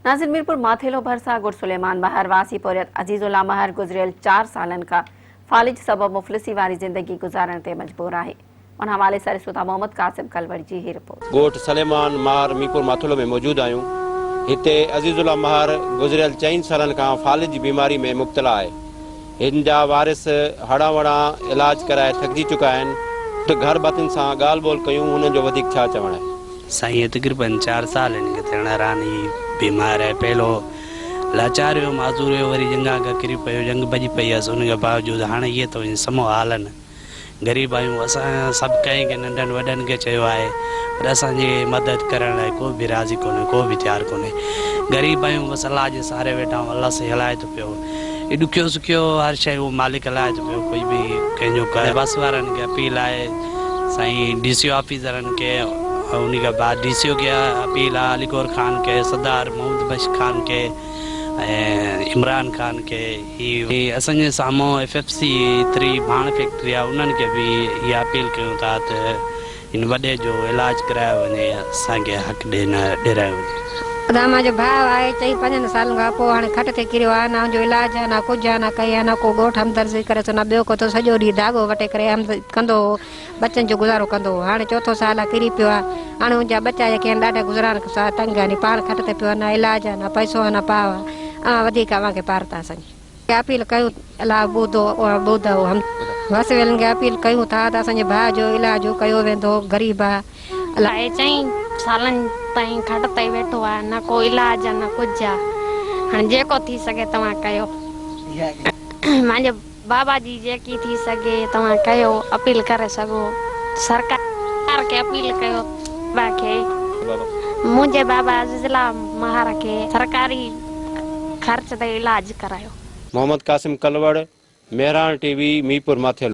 ناظر ميرپور ماٿيلو ڀرسان ڳوٺ سليمان مهر واسي پورهيت عزيز الله مهر گذريل چار سالن کان فالج سبب مفلسي واري زندگي گذارڻ تي مجبور آهي. ان حوالي سان ڏسون ٿا محمد قاسم ڪلوڙ جي هي رپورٽ. ڳوٺ سليمان مهر ميرپور ماٿيلو ۾ موجود آهيون. هتي عزيز الله مهر گذريل چئن سالن کان فالج جي بيماري ۾ مبتلا آهي. هن جا وارث هڙان وڙان علاج ڪرائي ٿڪجي چڪا آهن. ته گهر ڀاتين سان ڳالهه ٻولهه ڪيون هنن جو وڌيڪ ڇا چوڻ آهي. سائين هي تقريبن چار سال هن کي ٿيڻ وارا آهن هي بيمار آهي پهلو لاچار هيو معذور هيو وري ڄنگهان کان ڪري پيو ڄنگهه ڀڄي پئي هيس ان کي باوجود هاڻي هي ته وڃي سمو حال آهن. غريب آهيون اسان سڀ ڪنهن کي ننڍن وڏن کي چيو آهي پر اسان جي مدد ڪرڻ لاء ڪو به راضي ڪونهي ڪو به تيار ڪونهي غريب آهيون بس الله جي سهاري ويٺا آهيون الله سائين هلائي ٿو پيو هي ڏکيو سکيو هر شيء اهو مالڪ هلائي ٿو پيو ڪوئي به ڪنهن جو ڪري بس وارن کي اپيل آهي سائين ڊي سي او آفيسرن کي ان کان بعد ڊي سي او کي اپيل آهي علي گور خان کي سردار محمد بخش خان کي ۽ عمران خان کي هي اسان جي سامهون ايف ايف سي ٿري ڀاڻ فيڪٽري آهي انهن کي به اها اپيل ڪيون ٿا ته هن وڏي جو علاج ڪرايو وڃي اسان کي حق ڏيرايو وڃي. ادا مان جو ڀاء آهي چئين پنجن سالن کان پوء هاڻي کٽ تي ڪريو آهي نه ان جو علاج آهي نه ڪجهه آهي نه ڪئي آهي نه ڪو ڳوٺ همدردي ڪري ٿو نه ٻيو ڪو ٿو سڄو ڏينهن ڌاڳو وٽي ڪري همدردي ڪندو هو ٻچن جو گذارو ڪندو هو. هاڻي چوٿون سال آ ڪري پيو آ. هاڻي ان جا ٻچا جيڪي آهن ڏاڍا گذران سان تنگ آهن. هي پاڻ کٽ تي پيو آ نه علاج آ نه پئسو آ نه پاء آ. اوهان وڌيڪ اوهان کي پارت آ اسان جي. کي اپيل ڪيون الله ٻڌو اوهان ٻڌو هم وسويلن کي اپيل ڪيون ٿا ته اسان جي ڀاء جو علاج ڪيو ويندو غريب آ الله. آهي چئين سالن تائين کٽ تي ويٺو آ نه ڪو علاج آ نه ڪجهه آ هاڻي جيڪو ٿي سگهي توهان ڪيو مانجو بابا جي جيڪي ٿي سگهي توهان ڪيو اپيل ڪري سگهو سرڪار کي اپيل ڪيو بابا کي منهنجي بابا عزيز الله مهار کي سرڪاري خرچ تي علاج ڪرايو. Muhammad Qasim Kalwar, Mehran T V, Mirpur Mathelo.